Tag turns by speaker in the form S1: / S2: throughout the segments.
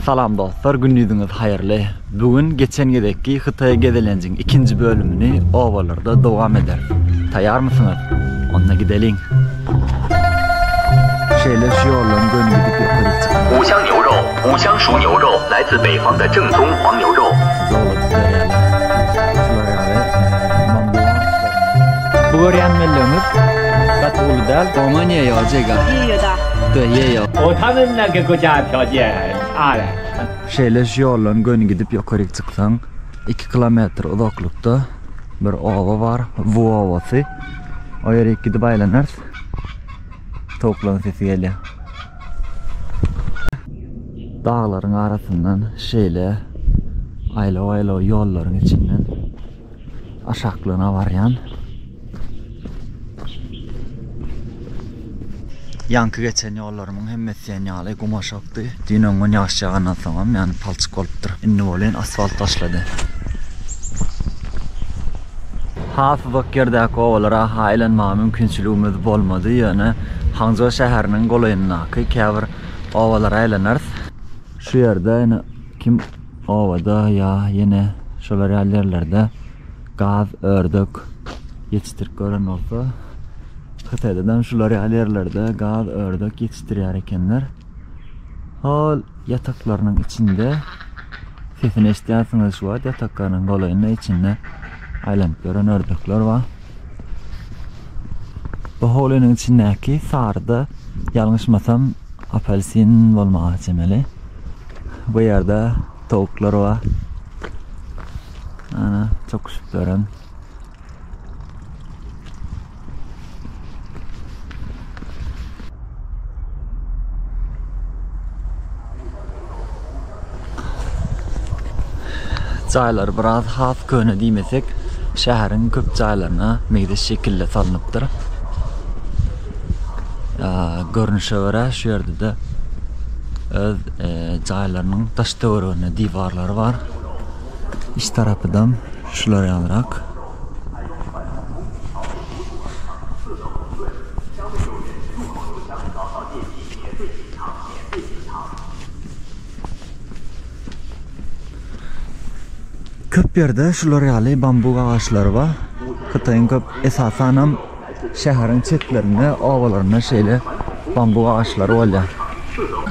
S1: Salam dostlar, gündiziňiz haýyrly. Bu gün geçen gezekki Hytaýa gezelenjiň ikinji bölümini obalarda dowam ederis. Taýýarmysyňyz? Onda gideliň. Şeýle şu ýoldan göni gidip ýokaryk çykmaly.
S2: 五香牛肉，五香熟牛肉来自北方的正宗黄牛肉。
S1: Zowladyp berýärler. Şular ýaly bambu Bu görýän mellegimiz gaty uly däl. 我们也有这个。
S3: 也有的。
S1: 对，也有。
S4: 哦，他们那个国家条件差了。
S1: Şeýle şu ýoldan göni gidip ýokaryk çyksaň, 2 kilometr uzaklykda bir oba bar, Wu obasy. O ýerik gidip aýlanarys. Towuklaryň sesi gelýär. Daglaryň arasyndan şeýle aýlaw-aýlaw ýollaryň içinden aşaklygyna barýan. Ýaňky geçen ýollarymyň hemmesi diýen ýaly gumaşakdy. Düýn öňňün ýagyş ýagandan soňam ýany palçyk bolupdyr. Indi welin asfalt başlady. Has uzak ýerdäki obalara aýlanmaga mümkinçiligimiz bolmady, ýöne Hangzhou şäheriniň golaýyndaky käbir obalara aýlanarys. Şu ýerde ýene kim obada ýa ýene şolar ýaly ýerlerde gaz, ördek ýetişdirip gören bolsa, Hytaýdadam şular ýaly ýerlerde gaz, ördek ýetişdirýär ekenler. Hol ýataklarynyň içinde sesini eşidýärsiňiz şu wagt ýataklarynyň golaýynda içinde aýlanyp ýören ördekler bar. Bu howlynyň içindäki saryda ýalňyşmasam apelsin bolmaga çemeli. Bu ýerde towuklar bar. Ana çokuşyp ýören. Jaýlar biraz has köne diýmesek, şäheriň köp jaýlaryna meňzeş şekilde salnypdyr. Görnüşe görä şu ýerde-de öz e, jaýlarynyň daş-töwereginde diwarlary bar. Iç tarapydam şular ýalyrak. Köp ýerde şular ýaly bambuk agaçlary bar. Hytaýyň köp esasanam şäheriň çetlerinde, obalarynda şeýle bambuk agaçlary bolýar.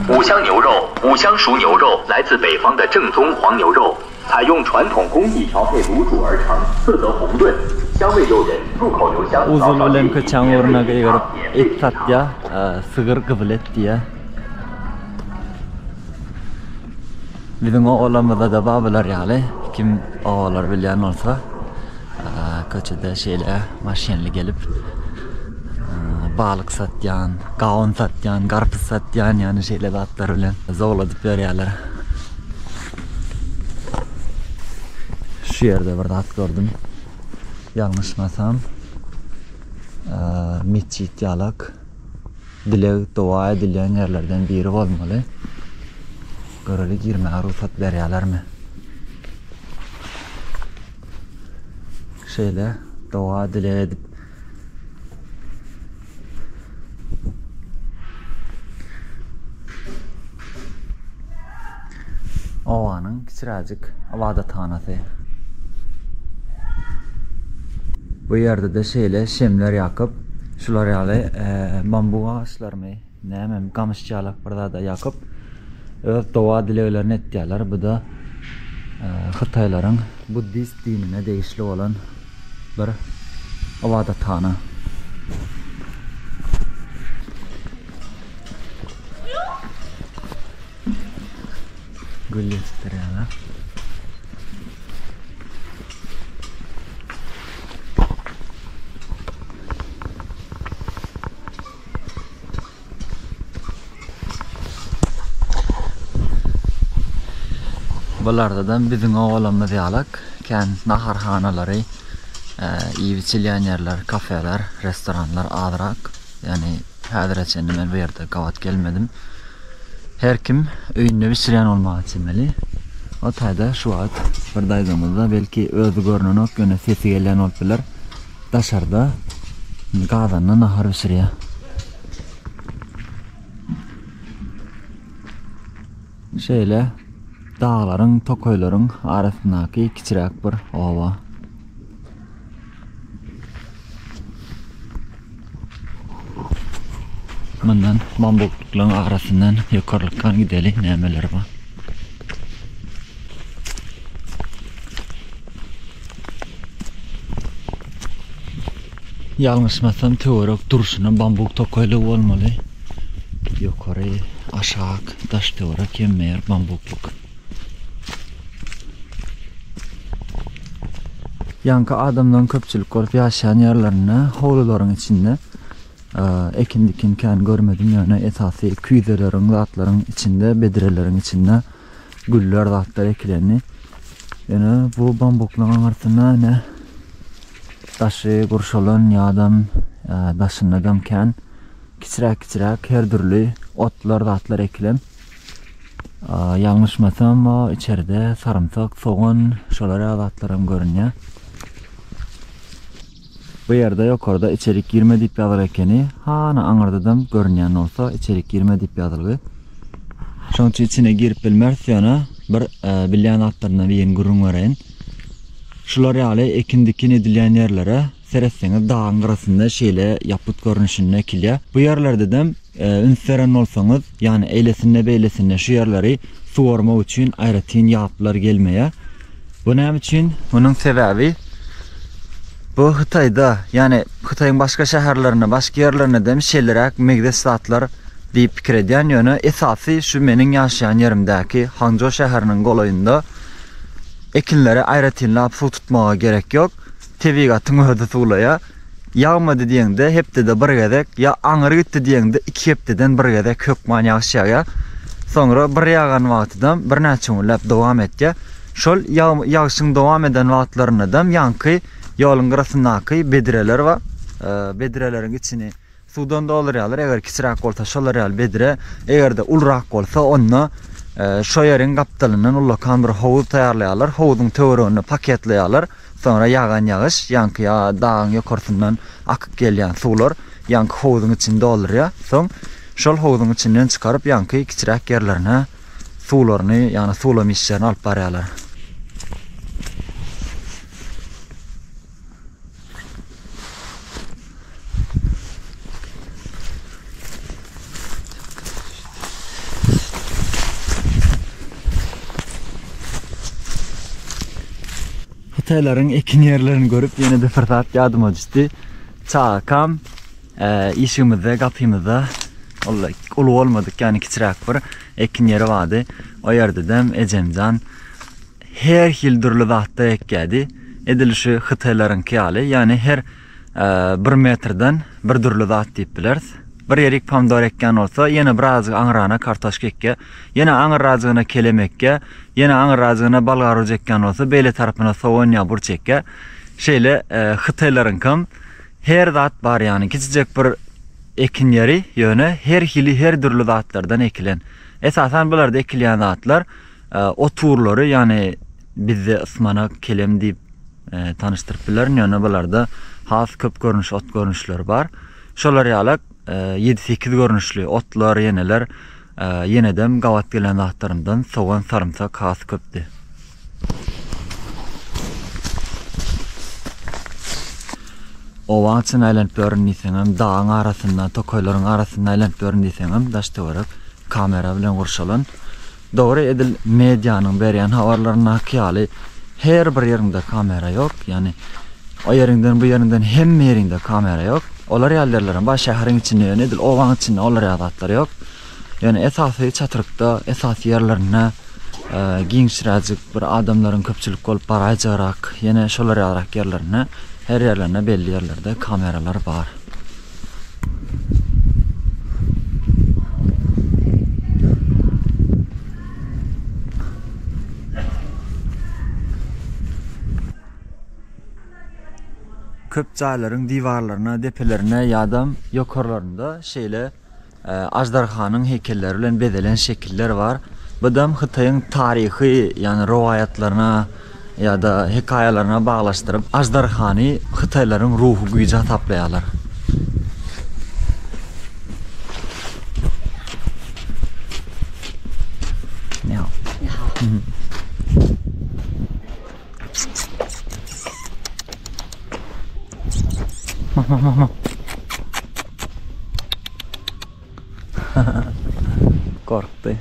S2: 五香牛肉，五香熟牛肉来自北方的正宗黄牛肉， 采用传统工艺调配卤煮而成， 色泽红润， 香味诱人， 入口留香。
S1: Uzuly bilen köçäň ugruna gygyryp et satýar, sygyr gyzyl et diýýär. Biziň obalarymyzda-da bar bular ýaly, kim obalary bilýän bolsa, köçede şeýle maşynly gelip balyk satýan, gawun satýan, garpyz satýan, ýagny şeýle zatlar bilen zowladyp ýörýärler. Şu ýerde bir zat gördüm. Ýalňyşmasam, metjit ýalak dileg doga edilýän ýerlerden biri bolmaly. Göreli girmäge rugsat berýärlermi? Şeýle doga dileg edip Obanyň kiçiräjik ybadathanasy. Bu ýerde-de şeýle şemler ýakyp, şular ýaly bambuk agaçlarymy, nämemi, gamyş ýalak bir zada ýakyp, öz doga-dileglerini etýärler. Bu-da hytaýlaryň buddist dinine degişli bolan bir ybadathana. Gül ýetişdirýärler. Bulardadan biziň owalamyz ýalak kän naharhanalary, iýip içilýän ýerler, kafeler, restoranlar azrak. Ýagny häzire çenli men bu ýerde gabat gelmedim. Her kim öýünde bişirýän bolmaga çemeli. O taýda şu wagt bir daýzamyzda belki özi görnenok, ýöne sesi gelýän bolup biler. Daşarda gazanda nahar bişirýär. Şeýle daglaryň, tokaýlaryň arasyndaky kiçiräk bir oba. Mundan bambuklyklaryň arasyndan ýokarlykdan gideli, nämeler bar. Ýalňyşmasam töwerek durşuna bambuk tokaýlygy bolmaly. Ýokary, aşak, daş töwerek hemme ýer bambuklyk. Ýaňky adamlaryň köpçülik bolup ýaşaýan ýerlerinde howlularyň içinde ekin-dikin kän görmedim ýöne esasy küýzeleriň zatlaryň içinde bedreleriň içinde güller zatlar ekilendi. Ýöne bu bambuklaryň aňyrsynda ine daşy gurşalan ýadam daşyndadam kän kiçiräk-kiçiräk her dürli otlar zatlar ekilen. Ýalňyşmasam o içeride sarymsak, sogan şolar ýaly zatlaram görünýär. Bu ýerde ýokarda içerik girme diýip ýazyl ekeni. Hana aňyrdadam görünýän bolsa içerik girme diýip ýazylgy. Şonuň üçin içine girip bilmeris ýöne bir e, bilýän zatlaryndan birini gürrüň bereýin. Şular ýaly ekin-dikin edilýän ýerlere seretseňiz dagyň gyrasynda şeýle ýapgyt görnüşinde ekilýär. Bu ýerlerdedem e, üns beren bolsaňyz, ýagny eýlesinde-beýlesinde şu ýerleri suwarmak üçin aýratyn ýaplar gelmeýär. Bu näme üçin? Munuň sebäbi bu Hytaýda, ýagny Hytaýyň başga şäherlerinde, başga ýerlerinde hem şeýleräk megzeş zatlar diýip pikir edýän, ýöne esasy şu meniň ýaşaýan ýerimdäki Hangzhou şäheriniň golaýynda ekinlere aýratynlap suw tutmaga gerek ýok. Tebigatyň özi suwlaýar. Ýagmady diýeňde hepdede bir gezek, ýa aňry gitdi diýeňde iki hepdeden bir gezek hökman ýagyş ýagýar. Soňra bir ýagan wagtydam birnäçe günläp dowam etýär. Şol ýagşyň dowam eden wagtlaryndadam ýaňky ýoluň gyrasyndaky bedreler bar. Bedreleriň içini suwdan doldurýarlar. Eger kiçiräk bolsa şolar ýaly bedre, eger-de ulurak bolsa onda şo ýeriň gapdalyndan ullakan bir howuz taýýarlaýarlar. Howzuň töwereginde paketleýärler. Soňra ýagan ýagyş, ýaňky dagyň ýokarsyndan akyp gelýän suwlar ýaňky howzuň içini doldurýar. Soň şol howzuň içinden çykaryp ýaňky kiçiräk ýerlerine suwlaryny, ýagny suwlama işlerini alyp barýarlar. Hytaýlaryň ekin ýerlerini görüp ýene-de bir zat ýadyma düşdi. Çagakam e, işigimizde, gapymyzda ol uly bolmadyk, ýagny kiçiräk bir ekin ýeri bardy. O ýerde-de ejemjan her hil dürli zatda ekýärdi. Edil şu hytaýlaryňky ýaly, ýagny her e, bir metrden bir dürli zat diýip bileris. Bir ýerik pomidor ekýän bolsa, ýene birazjyk aňrana kartoşka ekýär. Ýene aňyrrajygyna kelem ekýär. Ýene aňyrrajygyna balgaruj ekýän bolsa, beýle tarapyna sogan ýa burç ekýär. Şeýle e, hytaýlaryňkam her zat bar, ýagny kiçijek bir ekin ýeri, ýöne her hili her dürli zatlardan ekilen. Esasan bularda ekilýän zatlar e, oturlary, ýagny bizde ysmanak, kelem diýip e, tanyşdyryp bilerin, ýöne bularda has köp görnüş ot görnüşleri bar. Şolar ýalak 7-8 görnüşli otlar, ýeneler Ýenedem gabat gelen zatlarymdan sogan sarymsak has köpdi. Obaň içinde aýlanyp ýörün diýseňem, dagyň arasynda, tokaýlaryň arasynda aýlanyp ýörün diýseňem, daş-töwerek kamera bilen gurşalan. Dogry, edil medianyň berýän habarlaryndaky ýaly her bir ýeriňde kamera ýok. Ýagny o ýeriňden, bu ýeriňden hemme ýeriňde kamera ýok. Olar ýaly ýerlerem bar, şäheriň içinde ýöne edil obaň içinde olar ýaly zatlar ýok. Ýöne esasy çatrykda, esasy ýerlerinde giňişräjik bir adamlaryň köpçülik bolup baraýjagrak, ýene şolar ýalyrak ýerlerinde, her ýerlerinde belli ýerlerde kameralar bar. Köp jaýlaryň diwarlaryna, depelerine ýa-da ýokarlarynda şeýle e, aždarhanyň heýkelleri bilen bezelen şekiller bar. Budam Hytaýyň taryhy, ýagny rowaýatlaryna ýa-da hekaýalaryna baglaşdyryp, aždarhany hytaýlaryň ruhy güýji hasaplaýarlar. Gorkdy.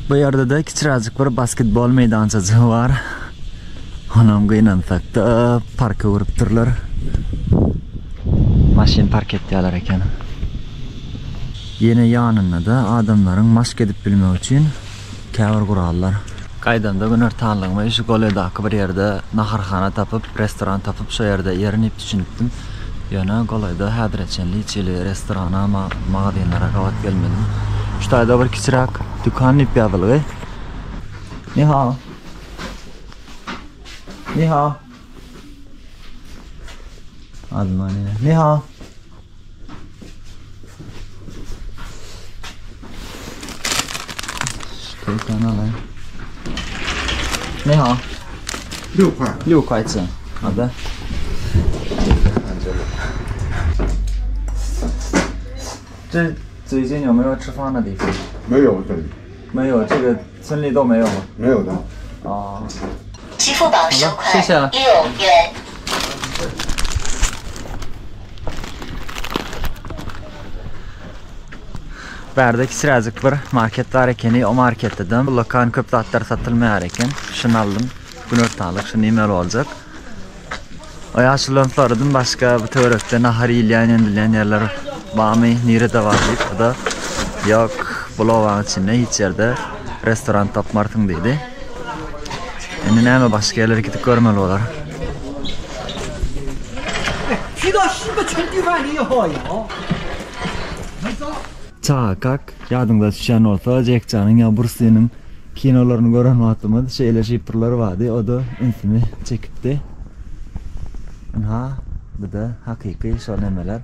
S1: Bu ýerde-de kiçiräjik bir basketbol meýdançajygy bar. Onam gynansakda parka öwrüpdirler. Maşyn park etýärler eken. Ýene ýanynda-da adamlaryň maşk edip bilmegi üçin käbir gurallar. Gaýdamda günortanlygymy şu golaýdaky bir ýerde naharhana tapyp, restoran tapyp şo ýerde iýerin diýip düşünipdim. Ýöne golaýda häzire çenli hiç hili restorana, magazinlere gabat gelmedim. Şu taýda bir kiçiräk dükan diýip ýazylgy. Ni hao. Ni hao. Almaniýa. Ni hao. 你好，
S3: 六块。
S1: 六块钱，好的。这最近有没有吃饭的地方？
S3: 没有这里，
S1: 没有，这个村里都没有吗？
S3: 没有的。
S1: 哦，
S5: 支付宝收款
S1: 谢谢了
S5: 六元。
S1: Bärde kiçiräjik bir market bar ekeni, o marketdedem ullakan köp zatlar satylmaýar eken. Şuny aldym. Günortanlyk şuny iýmeli boljak. O ýaşuludan soradym, başga bu töwerekde nahar iýilýän, endilýän ýerler barmy, nirede bar diýip, o da ýok, bul obanyň içinde hiç ýerde restoran tapmarsyň diýdi. Indi näme başga ýerlere gidip görmeli bolar.
S6: 去到西北吃地方你也好呀。
S1: Çagakak ýadyňyza düşýän bolsa, Jek Çanyň ýa Brus Liniň kinolaryny gören wagtymyz şeýle şifrler bardy, o-da ünsümi çekipdi. Ynha, bu-da hakyky şol nemeler.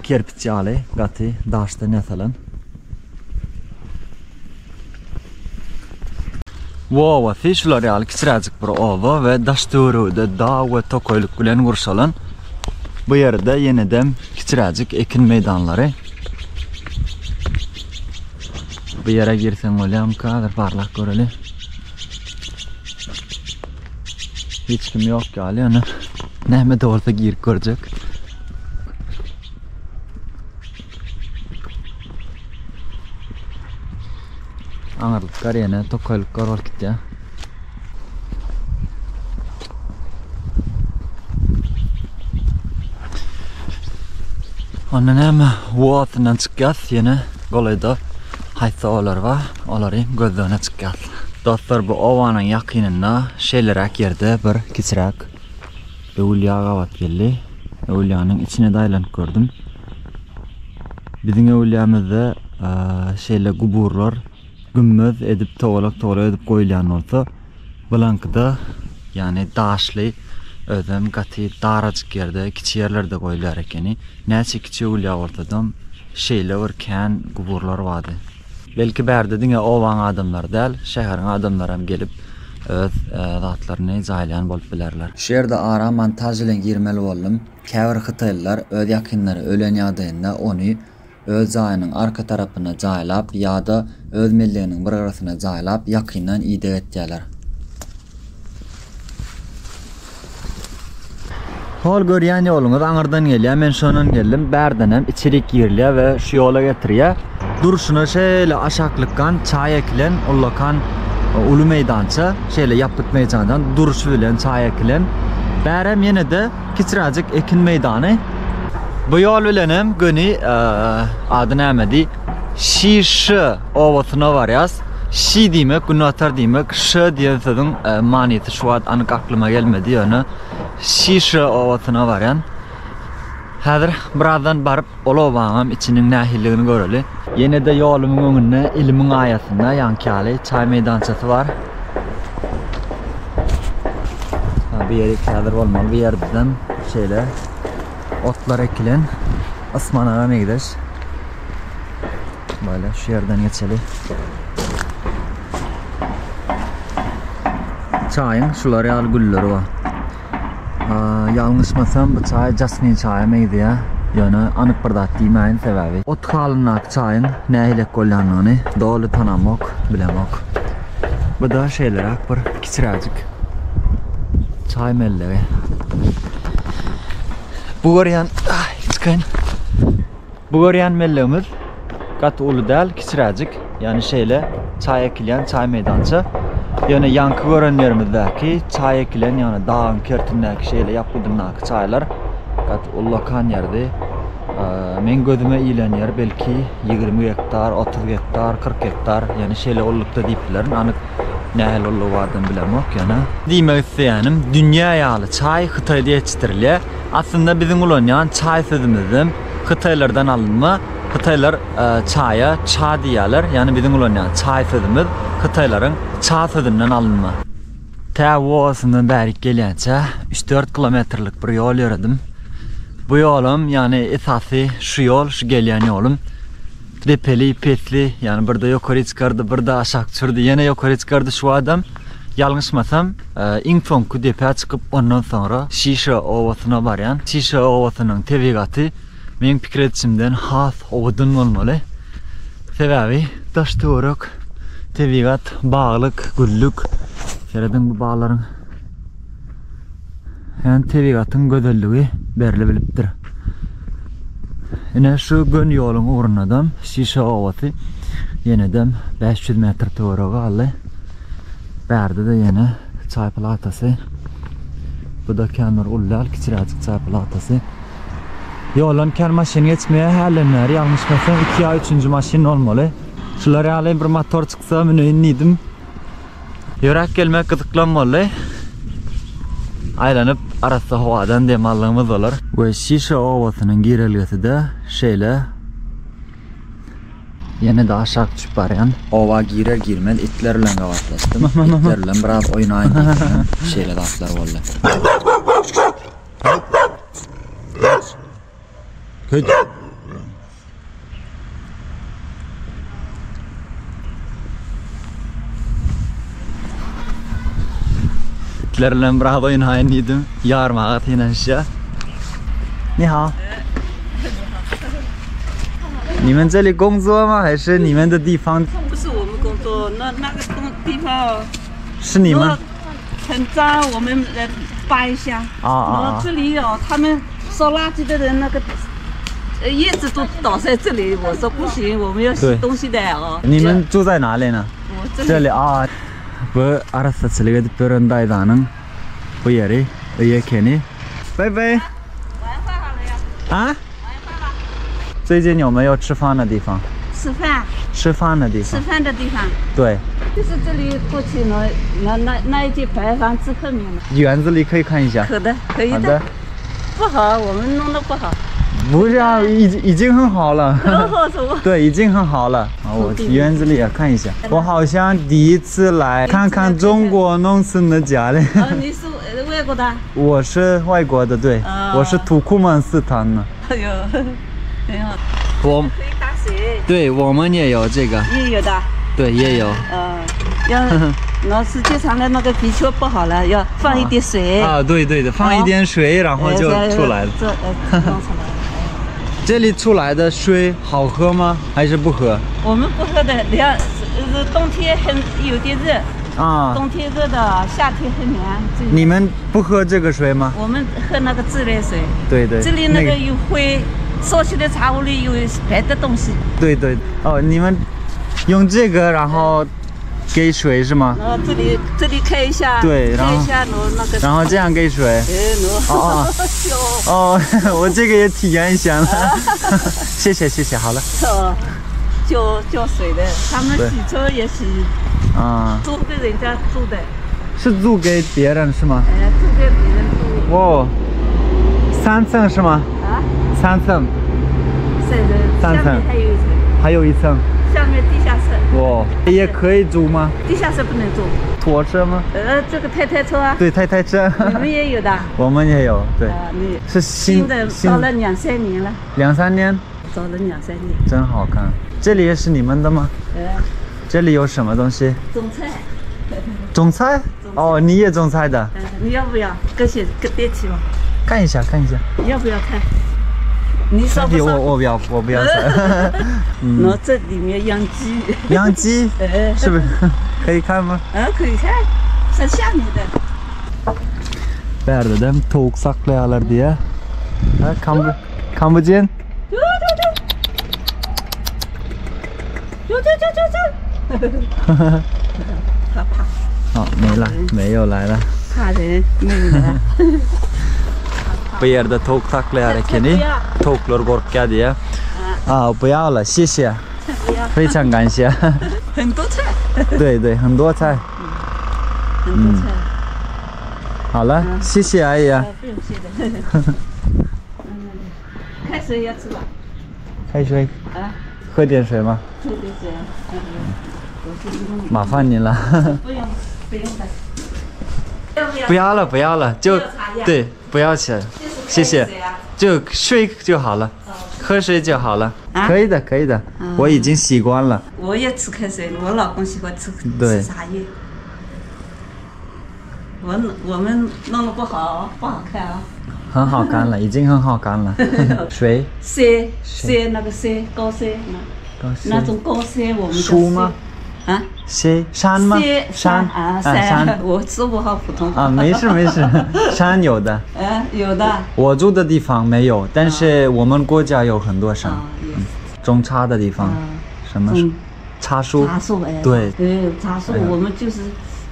S1: Kerpiç ýaly gaty daşdan ýasalan. Bu obasy şular ýaly kiçiräjik bir oba we daş-töweregi-de dag we tokaýlyk bilen gurşalan. Bu ýerde ýenedem kiçiräjik ekin meýdanlary. Bu ýere girseň bolýarmyka? Häzir barlap göreli. Hiç kim ýok ýaly ýöne näme-de bolsa girip görjek. Aňyrlyklar ýene tokaýlyklar bolup gitýär. Onda näme, Wuatyndan çykýas, ýene golaýda haýsy obalar bar, olary gözlegine çykýas. Dostlar, bu obanyň ýakynynda şeýleräk ýerde bir kiçiräk öwülýa gabat geldi. Öwülýanyň içine-de aýlanyp gördüm. Biziň öwülýämizde şeýle guburlar gümmez edip togalak-togalak edip goýulýan bolsa, bulaňkyda ýagny daşly özem gaty darajyk ýerde, kiçi ýerlerde goýulýar ekeni. Näçe kiçi öwülýä bolsadam şeýle bir kän guburlar bardy. Belki bärde diňe obaň adamlary däl, şäheriň adamlaram gelip öz zatlaryny jaýlaýan bolup bilerler. Şu ýerde ara montaž bilen girmeli boldum. Käbir hytaýlylar öz ýakynlary ölen ýagdaýynda ony öz jaýynyň arka tarapyna jaýlap ýa-da öz melleginiň bir gyrasyna jaýlap ýakyndan ideg etýärler. Hol görýän ýoluňyz aňyrdan gelýär, men şondan geldim. Bärdenem içerik girilýär we şu ýola getirýär. Durşuna şeýle aşaklykdan çaý ekilen ullakan uly meýdança, şeýle ýapgyt meýdandan durşy bilen çaý ekilen. Bärem ýene-de Kiçiräjik ekin meýdany. Bu ýol bilenem göni ady nämedi? Şi-Ş obasyna barýas. Şi diýmek günbatar diýmek, Ş diýen sözüň manysy şu wagt anyk aklyma gelmedi, ýöne Şi-Ş obasyna barýan. Häzir birazdan baryp ol obaňam içiniň nähilidigini göreli. Ýene-de ýolumyň öňünde ilimiň aýasynda ýaňky ýaly çaý meýdançasy bar. Ha, bu ýeri häzir bolmaly. Bu ýerden şeýle otlar ekilen ysmanaga meňzeş. Böyle şu ýerden geçeli. Çaýyň şular ýaly gülleri bar. Ýalňyşmasam bu çaý jasmin çaýa meňzeýär. Ýöne anyk bir zat diýmäýin sebäbi ot halyndaky çaýyň nähilek bolýanyny doly tanamok, bilemok. Bu-da şeýleräk bir kiçiräjik çaý mellegi. Bu görýän, çykaýyn. Bu görýän mellegimiz gaty uly däl, kiçiräjik. Ýagny şeýle çaý ekilýän çaý meýdança. Ýöne ýaňky gören ýerimizdäki çaý ekilen, ýagny dagyň kertindäki şeýle ýapgydyndaky çaýlar gaty ullakan ýerdi. Meň gözüme ilen ýer belki 20 gektar, 30 gektar, 40 gektar, ýagny şeýle ululykda diýip bilerin. Anyk nähili ululygy bardygyny bilemok ýöne. Diýmek isleýänim, dünýä ýaly çaý Hytaýda ýetişdirilýär. Aslynda biziň ulanýan çaý sözümizem Hytaýlardan alynma. Hytaýlar çaýa ça diýýärler. Ýagny biziň ulanýan çaý sözümiz hytaýlaryň ça sözünden alynma. Tä Woasyndan bärik gelýänçä üç-dört kilometrlik bir ýol ýöredim. Bu ýolam, ýagny esasy şu ýol, şu gelýän ýolum depeli, pesli, ýagny birde ýokary çykardy, birde aşak düşürdi, ýene ýokary çykardy. Şu adam ýalňyşmasam, iň soňky depä çykyp, ondan soňra Şişe obasyna barýan. Şişe obasynyň tebigaty Meň pikir edişimden has owadan bolmaly. Sebäbi daş-töwerek, tebigat, baglyk, güllük. Serediň bu baglaryň ýani tebigatyň gözelligi berlibilipdir. Ine şu göni ýoluň ugrundadam Şişe obasy ýenedem 500 metr töweregi galdy. Bärde-de ýene çaý palatasy. Bu-da kän bir uly däl, kiçiräjik çaý palatasy. Ýoldan kän maşyn geçmeýär hälden bäri ýalňyşmasam iki ýa üçünji maşyn bolmaly. Şular ýaly bir motor çyksa müneýin diýdim. Ýöräp gelmek gyzyklam boldy. Aýlanyp arassa howadan dem aldygymyz bolar. We Şişe obasynyň girelgesi-de şeýle. Ýene-de aşak düşüp barýan. Oba girer girmez itler bilen gabatlaşdym. Itler bilen biraz oýnaýyn diýdim. Şeýle zatlar boldy. Köç. Itler bilen biraz oýnaýyn diýdim. Ýarmaga synanyşýar. Ni hao. 你们这里工作吗？还是你们的地方？
S7: 不是我们工作，那那个工地方
S1: 是你们？
S7: 很脏，我们来扒一下。
S1: 啊啊！
S7: 这里有他们收垃圾的人，那个叶子都倒在这里。我说不行，我们要洗东西的哦。
S1: 你们住在哪里呢？
S7: 我
S1: 这里啊。Bu arassaçylyk edip ýören daýzanyň bu ýeri, öýi ekeni. Baý baý. 啊？最近有没有吃饭的地方？
S7: 吃饭。
S1: 吃饭的地方。
S7: 吃饭的地方。
S1: 对。
S7: 就是这里过去那那那那一间白房子后面的。
S1: 园子里可以看一下。
S7: 可的，可以
S1: 的。
S7: 不好，我们弄得不好。
S1: 不是啊，已经已经很好了。
S7: 很好什么？
S1: 对，已经很好了。啊，我园子里也看一下。我好像第一次来看看中国农村的家里。
S7: 啊，你是外国的？
S1: 我是外国的，对，我是土库曼斯坦的。
S7: 哎呦，很好。
S1: 我
S7: 可以打水。
S1: 对我们也有这个。
S7: 也有的。
S1: 对，也有。
S7: 嗯，要那时间长了，那个皮球不好了，要放一点水。
S1: 啊，对对的，放一点水，然后就出来了。
S7: 这弄出来。
S1: 这里出来的水好喝吗？还是不喝？
S7: 我们不喝的，你看，是冬天很有点热
S1: 啊，
S7: 冬天热的，夏天很凉。
S1: 你们不喝这个水吗？
S7: 我们喝那个自来水。
S1: 对对。
S7: 这里那个有灰，烧起的茶壶里有白的东西。
S1: 对对哦，你们用这个然后给水是吗？
S7: 哦，这里这里开一下，
S1: 对，然后
S7: 开一下，那个，
S1: 然后这样给水。
S7: 哦
S1: 哦哦，我这个也体验一下了，谢谢谢谢，好了。
S7: 哦，浇浇水的，他们洗车也洗。
S1: 啊。
S7: 租给人家住的。
S1: 是租给别人是吗？
S7: 哎，租给别人住。
S1: 哇，三层是吗？
S7: 啊。
S1: 三层。
S7: 三层。
S1: 三层。
S7: 还有一层。
S1: 还有一层。
S7: 下面地下室。
S1: 哇，也可以租吗？
S7: 地下室不能租。
S1: 拖车吗？
S7: 这个太太车啊。
S1: 对，太太车。
S7: 你们也有的。
S1: 我们也有，对。
S7: 你
S1: 是
S7: 新的，造了两三年了。
S1: 两三年。
S7: 造了两三年。
S1: 真好看。这里也是你们的吗？ 这里有什么东西？
S7: 种菜。
S1: 种菜？哦，你也种菜的。
S7: 你要不要？搁些搁点起吗？
S1: 看一下，看一下。
S7: 要不要看？你烧不
S1: 我
S7: 烧？
S1: 我不要，我不要烧。
S7: 那这里面养鸡，
S1: 养鸡
S7: 哎，
S1: 是不是？可以看吗？
S7: 嗯，可以看，在下面的。
S1: Bärdedem towuk saklaýarlar diýýär. Ha, kambu kambujen.
S7: 走走走走走走。他怕
S1: 好，没了，没有来了。
S7: 怕人，没有来。
S1: Bu ýerde towuk saklaýar ekeni. Towuklar gorkýar diýýär. A, 不要了，谢谢。非常感谢。
S7: 很多菜，
S1: 对对，很多菜。
S7: 很多菜。
S1: 好了，谢谢阿姨啊。
S7: 不用谢的。嗯，开水要吃吧？
S1: 开水，
S7: 啊，
S1: 喝点水吗？
S7: 喝点水。嗯，
S1: 麻烦您了。
S7: 不用，不用的。要不要？
S1: 不要了，不要了，就
S7: 不要茶叶
S1: 对，不要钱，谢谢，就水就好了，喝水就好了，
S7: 啊
S1: 可以的，可以的，我已经习惯了。
S7: 我也吃开水，我老公喜欢吃
S1: 对
S7: 吃茶叶。我我们弄得不好，不好看啊。
S1: 很好看了，已经很好看了。水，
S7: 山山那个山高山那那种高山我们叫
S1: 树吗？
S7: 啊，
S1: 谁山吗？
S7: 山啊
S1: 山
S7: 我说不好普通话
S1: 啊，没事没事，山有的。
S7: 嗯，有的。
S1: 我住的地方没有，但是我们国家有很多山，
S7: 啊，有
S1: 种茶的地方，什么
S7: 种
S1: 茶树？
S7: 茶树哎，
S1: 对
S7: 对，茶树我们就是，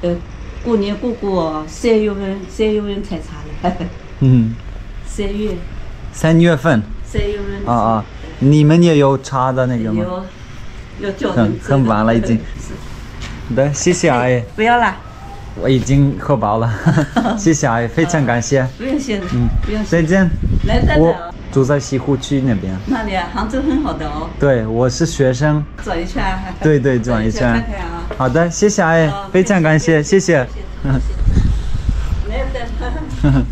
S7: 呃，过年过过三月份，三月份采茶的，
S1: 嗯，
S7: 三月，
S1: 三月份
S7: 三月份
S1: 啊啊，你们也有茶的那个吗？
S7: 有，要叫
S1: 很
S7: 人
S1: 很晚了已经。对，谢谢阿姨，
S7: 不要啦，
S1: 我已经喝饱了，谢谢阿姨，非常感谢，
S7: 不用谢，嗯，不用谢，
S1: 再见。
S7: 来再
S1: 我
S7: 来哦，
S1: 住在西湖区那边，
S7: 那里啊，杭州很好的哦，
S1: 对，我是学生，
S7: 转一圈啊，
S1: 对对，转一圈
S7: 看看啊。
S1: 好的，谢谢阿姨
S7: 好，
S1: 非常感谢，谢谢。
S7: 来的。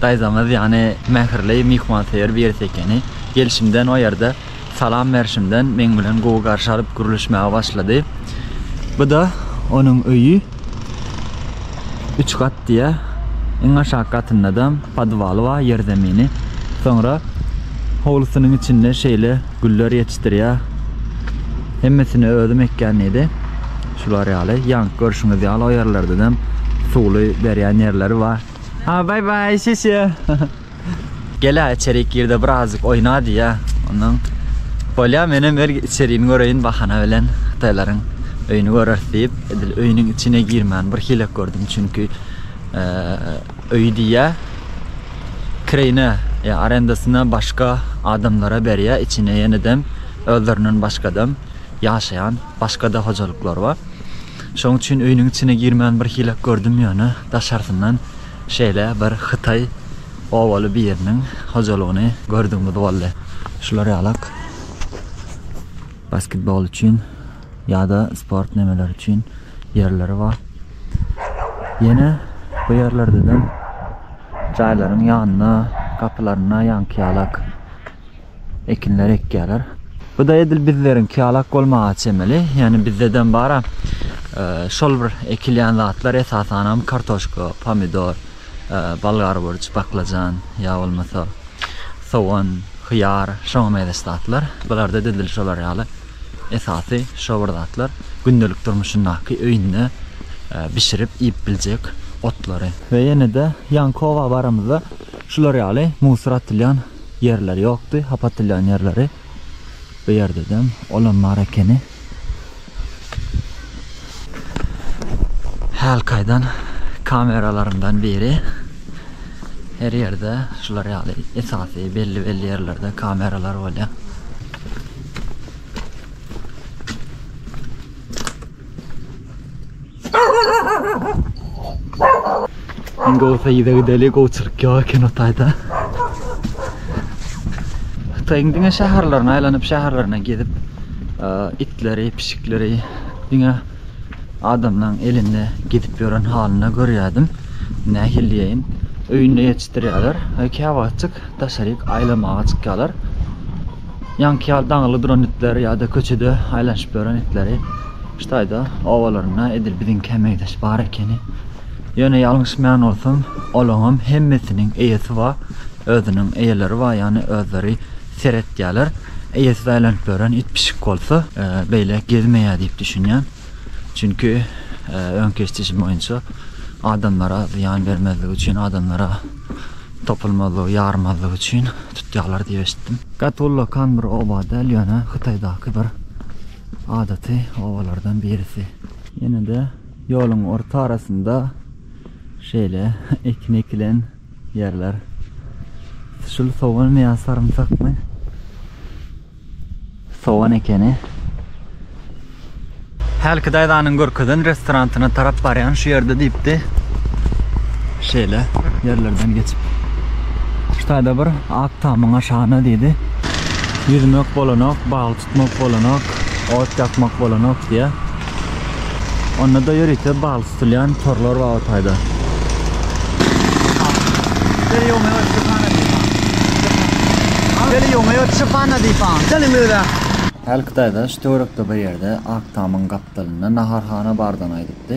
S1: Daýzamyz ýagny mähirli myhmansöýer birisi ekeni. Gelşimden o ýerde salam berşimden meň bilen gowy garşy alyp gürleşmäge başlady. Bu-da onuň öýi. Üç gat diýýär. Iň aşak gatynda-da podwaly bar, ýerzemini. Soňra howlusynyň içinde şeýle güller ýetişdirýär. Hemmesini özüm ekýän diýdi. Şular ýaly, ýaňky görşüňiz ýaly o ýerlerdedem suwly berýän ýerleri bar. Ha, bay bay, şişe. Gel-ä içerik gir-de birazjyk oýna diýýä. Ondan bolýa menem bir içerini göreýin bahana bilen hytaýlaryň öýüni göreris diýip, edil öýüniň içine girmän bir hilek gördüm. Çünki öýi diýýä kireýine ýa arendasyna başga adamlara berýä, içine ýenedem özlerinden başgadam ýaşaýan başga-da hojalyklar bar. Şonuň üçin öýüniň içine girmän bir hilek gördüm ýöne daşarsyndan şeýle bir hytaý obaly biriniň hojalygyny gördügimiz boldy. Şular ýalak basketbol üçin ýa-da sport nemeler üçin ýerleri bar. Ýene bu ýerlerdeden jaýlaryň ýanyna, gapylaryna ýaňky ýalak ekinler ekýärler. Bu-da edil bizleriňki ýalak bolmaga çemeli. Ýagny bizdeden bara şol bir ekilýän zatlar esasanam kartoşka, pomidor, bolgar burç, baklajan ýa bolmasa sogan, hyýar, şoňa meňzeş zatlar. Bularda edil şolar ýaly esasy şo bir zatlar. Gündelik durmuşyndaky öýünde bişirip iýip biljek otlary. We ýene-de ýaňky oba baramyzda şular ýaly musur atylýan ýerler ýokdy, hap atylýan ýerleri. Bu ýerdedem olam bar ekeni. Hälkaýdan kameralarymdan biri. Her ýerde şular ýaly esasy belli-belli ýerlerde kameralar bolýar. Iň gowusy yza gideli, gowçulyk ýok eken o taýda. Hytaýyň diňe şäherlerine aýlanyp, şäherlerine gezip, itleri, pişikleri diňe adamlaň elinde gezip ýören halyny görýärdim. Nähili diýeýin, öýünde ýetişdirýärler. Käwagtjyk daşaryk aýlamaga çykýarlar. Ýaňky ýaly daňyly duran itler ýa-da köçede aýlanyşyp ýören itleri şu taýda obalarynda edil biziňkä meňzeş bar ekeni. Ýöne ýalňyşmaýan bolsam, olaňam hemmesiniň eýesi bar, özüniň eýeleri bar, ýagny özleri seretýärler. Eýesiz aýlanyp ýören it-pişik bolsa, beýle gezmeýär diýip düşünýän. Çünki öňki eşidişim boýunça adamlara zyýan bermezligi üçin, adamlara topulmazlygy, ýarmazlygy üçin tutýarlar diýip eşitdim. Gaty ullakan bir oba däl, ýöne Hytaýdaky bir adaty obalardan birisi. Ýene-de ýoluň orta arasynda şeýle ekin ekilen ýerler. Şul soganmy ýa sarymsakmy? Sogan ekeni. Hälki daýzanyň görkezen restorantyna tarap barýan şu ýerde diýipdi. Şeýle ýerlerden geçip. Şu taýda bir ak tamyň aşagyna diýdi. Ýüzmek bolanok, balyk tutmak bolanok, ot ýakmak bolanok diýýär. Onda-da ýörite balyk tutulýan torlar bar o taýda. Hälki daýza şu töwerekde bir ýerde ak tamyň gapdalynda naharhana bardygyny aýdypdy.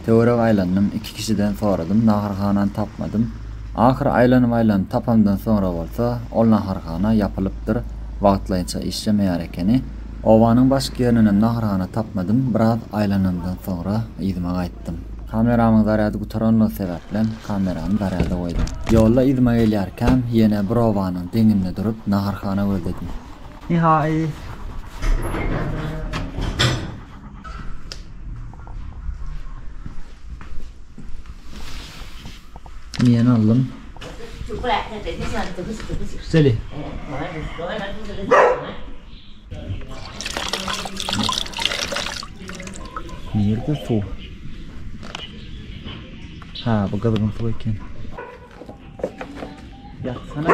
S1: Töwerek aýlandym, iki kişiden soradym, naharhanany tapmadym. Ahyry aýlanyp-aýlanyp tapamdan soňra bolsa, ol naharhana ýapylypdyr, wagtlaýynça işlemeýär ekeni. Obanyň başky ýerindenem naharhana tapmadym, biraz aýlanandan soňra yzyma gaýtdym. Kameramyň zarýady gutaranlygy sebäplem kamerany zarýada goýdum. Ýolda yzyma gelýärkäm ýene bir obanyň deňinde durup naharhana gözledim. Nihaý. Niýen aldym. Seli. Nirde suw? Ha, bu gyzgyn suw eken. Ýatsana.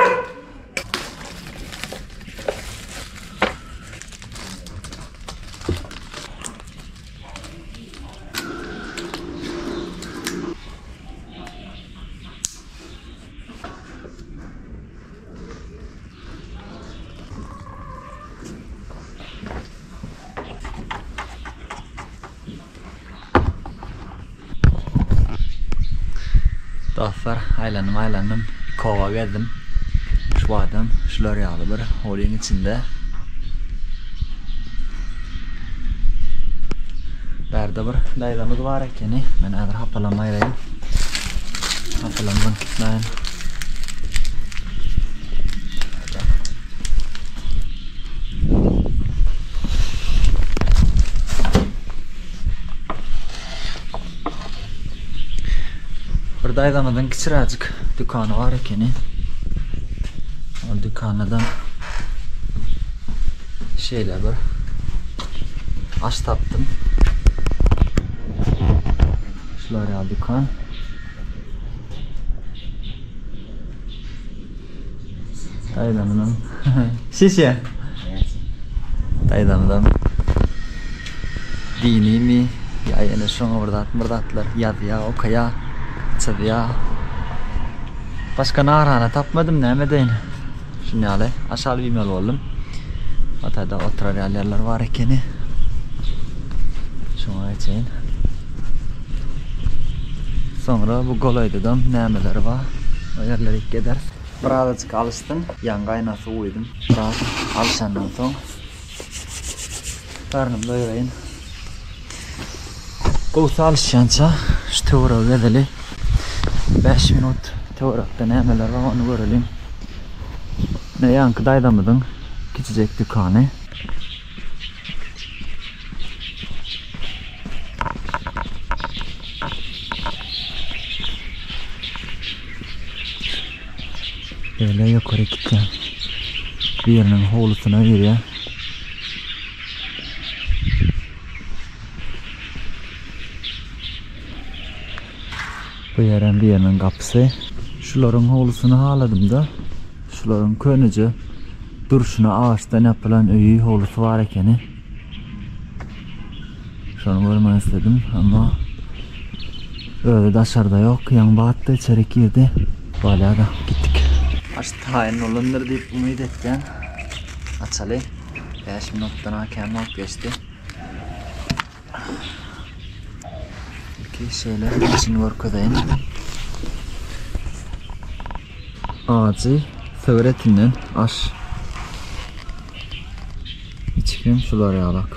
S1: Dostlar, aýlandym aýlandym, iki oba gezdim. Şu adam şular ýaly bir howlyň içinde. Bärde bir daýzamyz bar ekeni. Men häzir hapalamaýraýyn. Hapalamdan gitmäýin. Bir daýzamyzyň kiçiräjik dükany bar ekeni. Ol dükanadan şeýle bir aş tapdym. Şular ýaly dükan. Daýzamyzyň. Şişe. Daýzamyzam dinimi ýa ýene şoňa bir zat bir zatlar ýazýa, okaýa, çyzýa. Başga narhana tapmadym, näme edeýin. Şuny ýaly aş alyp iýmeli boldum. Otada oturar ýaly ýerler bar ekeni. Şoňa geçeýin. Soňra bu golaýdadam nämeler bar, o ýerleri gezeriz. Birazajyk alyşdym, ýaňy gaýnan suw guýdum. Biraz alyşandan soň garnymy doýuraýyn. Gowusy alyşýança şu töweregi gezeli. 5 minut töwerekde nämeler bar ony göreliň. Ine ýaňky daýzamyzyň kiçijek dükany. Beýle ýokary gitýär. Biriniň howlusyna girýär. Bu ýerem biriniň gapysy. Şularyň howlusyny haladym-da. Şularyň köneje durşuna agaçdan ýapylan öýi, howlusy bar ekeni. Şony görmek isledim, amma özi daşarda ýok. Ýaňy batdy, içeri girdi. Bolýa-da, gitdik. Aş taýyn bolandyr diýip umyt etýän. Açaly. 5 minutdan-a kän wagt geçdi. Içi şeýle, içini görkezeýin. Ajy sygyr etinden aş. Içi hem şular ýalak.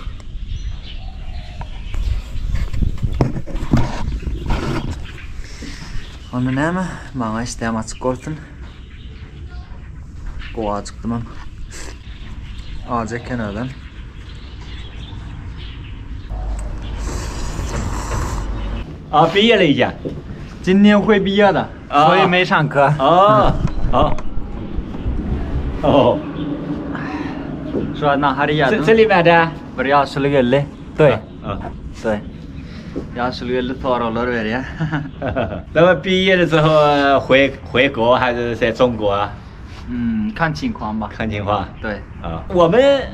S1: Onda näme? Maňa işdäm açyk bolsun. Gowy ajykdymam. Ajy eken özem.
S4: 啊，毕业了已经。
S1: 今年会毕业的，所以没上课。
S4: 哦，好。哦。
S1: 说那哈里亚
S4: 这这里面的？
S1: Bir ýaşuly geldi. 对。
S4: 嗯。
S1: 对。Ýaşuly geldi soraglar berýär.
S4: 那么毕业了之后回回国还是在中国啊？
S1: 嗯，看情况吧。
S4: 看情况。
S1: 对。
S4: 啊，我们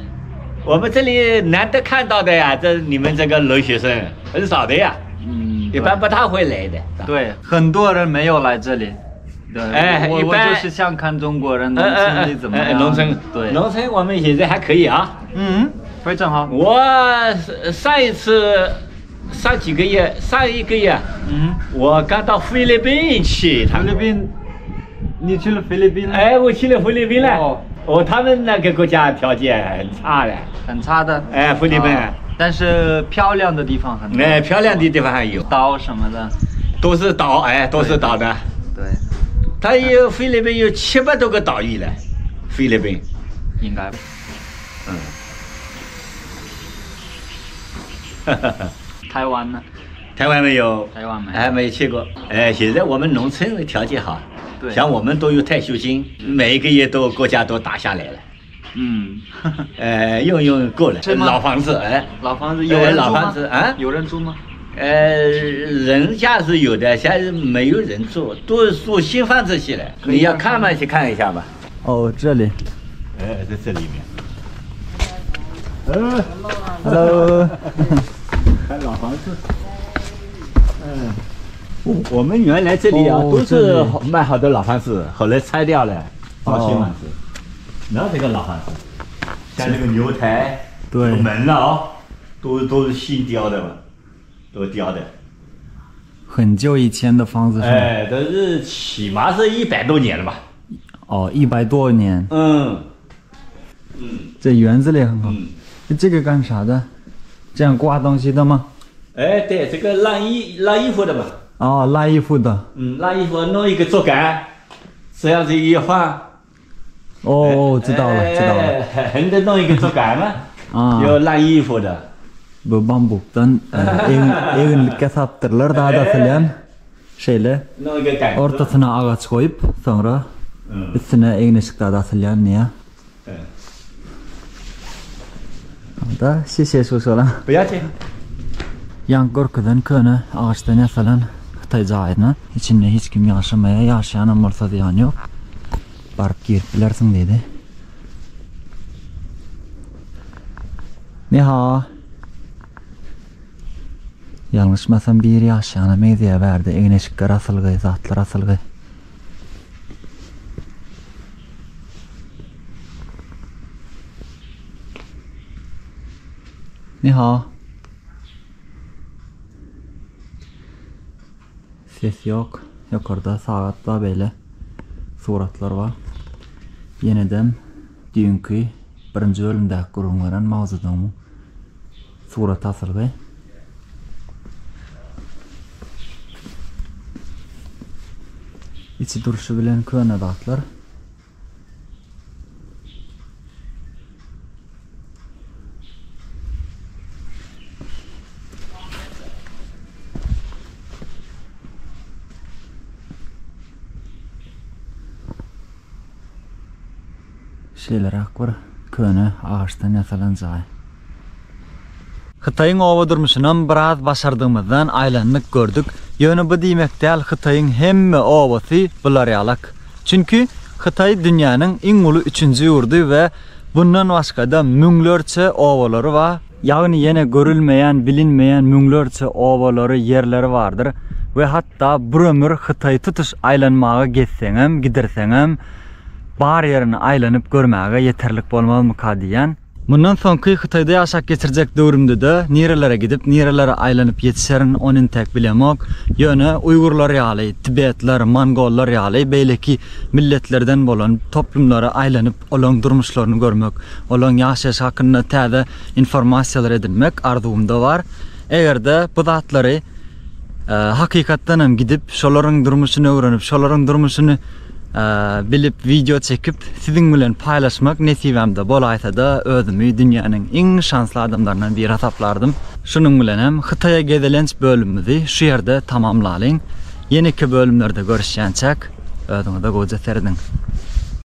S4: 我们这里难得看到的呀，这你们这个留学生很少的呀。
S1: 嗯。
S4: 一般不大会来的。
S1: 对，很多人没有来这里。对，
S4: 哎，
S1: 我
S4: 一般
S1: 我就是想看中国人农村里怎么样。
S4: 农村
S1: 对，
S4: 农村我们现在还可以啊。
S1: 嗯，非常好。
S4: 我上一次上几个月，上一个月，
S1: 嗯，
S4: 我刚到菲律宾去。
S1: 菲律宾，你去了菲律宾？
S4: 哎，我去了菲律宾了。哦，他们那个国家条件很差的，
S1: 很差的。
S4: 哎，菲律宾，
S1: 但是漂亮的地方很多。
S4: 哎，漂亮的地方还有
S1: 岛什么的，
S4: 都是岛，哎，都是岛的。
S1: 对，
S4: 它有菲律宾有700多个岛屿了，菲律宾
S1: 应该。
S4: 嗯。
S1: 台湾呢？
S4: 台湾没有，
S1: 台湾没，
S4: 还没去过。哎，现在我们农村的条件好，
S1: 对，
S4: 像我们都有退休金，每一个月都国家都打下来了。
S1: 嗯，
S4: 呃，用用够了。老房子，哎，
S1: 老房子有人
S4: 老房子啊？
S1: 有人住吗？
S4: 呃，人家是有的，现在没有人住，都住新房子去了。你要看嘛，去看一下吧。
S1: 哦，这里。
S4: 哎，在这里面。
S1: 嗯，Hello。
S4: 看老房子。嗯，我们原来这里啊都是卖好的老房子，后来拆掉了，造新房子。那这个老房子，像这个牛台，
S1: 对，
S4: 门了啊，都都是新雕的嘛，都雕的。
S1: 很久以前的房子是
S4: 哎，都是起码是100多年了吧？
S1: 哦，100多年。
S4: 嗯。嗯。
S1: 这园子里很好。
S4: 嗯。
S1: 这个干啥的？这样挂东西的吗？
S4: 哎，对，这个拉衣拉衣服的嘛。
S1: 哦，拉衣服的。
S4: 嗯，拉衣服弄一个竹竿，这样子一放。
S1: 哦，知道了，知道了。
S4: 横的弄一个竹竿嘛。
S1: 啊。
S4: 要拉衣服的。
S1: Bu bambukdan eginlikge sapdyrlar da adasylýan şeýle ortasyna agaç goýup, soňra üstüne egin-eşik zat asylýan diýýär. Da, şişe şuşala.
S4: Bu ýa
S1: Ýaňky görkezen köne agaçdan ýasalan hytaý jaýyna içinde hiç kim ýaşamaýar, ýaşaýanam bolsa zyýany ýok. Baryp girip bilersiň diýdi. Ni hao. Ýalňyşmasam biri ýaşaýana meňzeýär bärde egin-eşikler asylgy, zatlar asylgy. Ni hao. Ses ýok. Ýokarda sagat bar beýle suratlar bar. Ýenedem düýnki birinji bölümdäki gürrüň beren Mao Zedongyň suraty asylgy. Içi durşy bilen köne zatlar. Şeýleräk bir köne agaçdan ýasalan jaý. Hytaýyň oba durmuşynam biraz başardygymyzdan aýlandyk gördük. Ýöne bu diýmek däl Hytaýyň hemme obasy bular ýalak. Çünki Hytaý dünýäniň iň uly üçünji ýurdy we bundan başgada müňlerçe obalary bar. Ýagny ýene görülmeýän, bilinmeýän müňlerçe obalary, ýerleri bardyr we hatda bir ömür Hytaýy tutuş aýlanmaga gezseňem, gidirseňem bar ýerini aýlanyp görmäge ýeterlik bolmazmyka diýýän. Mundan soňky Hytaýda ýaşap geçirjek döwrümde-de nirelere gidip, nirelere aýlanyp ýetişerin, ony intäk bilemok. Ýöne uýgurlar ýaly, tibetler, mongollar ýaly beýleki milletlerden bolan toplumlara aýlanyp, olaň durmuşlaryny görmek, olaň ýaşaýşy hakynda täze informasiýalar edinmek arzuwymda bar. Eger-de bu zatlary hakykatdan hem gidip, şolaryň durmuşyny öwrenip, şolaryň durmuşyny bilip, wideo çekip, siziň bilen paýlaşmak nesibämde bolaýsa-da, özümi dünýäniň iň şansly adamlaryndan biri hasaplardym. Şunuň bilen hem Hytaýa gezelenç bölümimizi şu ýerde tamamlalyň. Ýeneki bölümlerde görüşýänçäk, özüňize gowja serediň.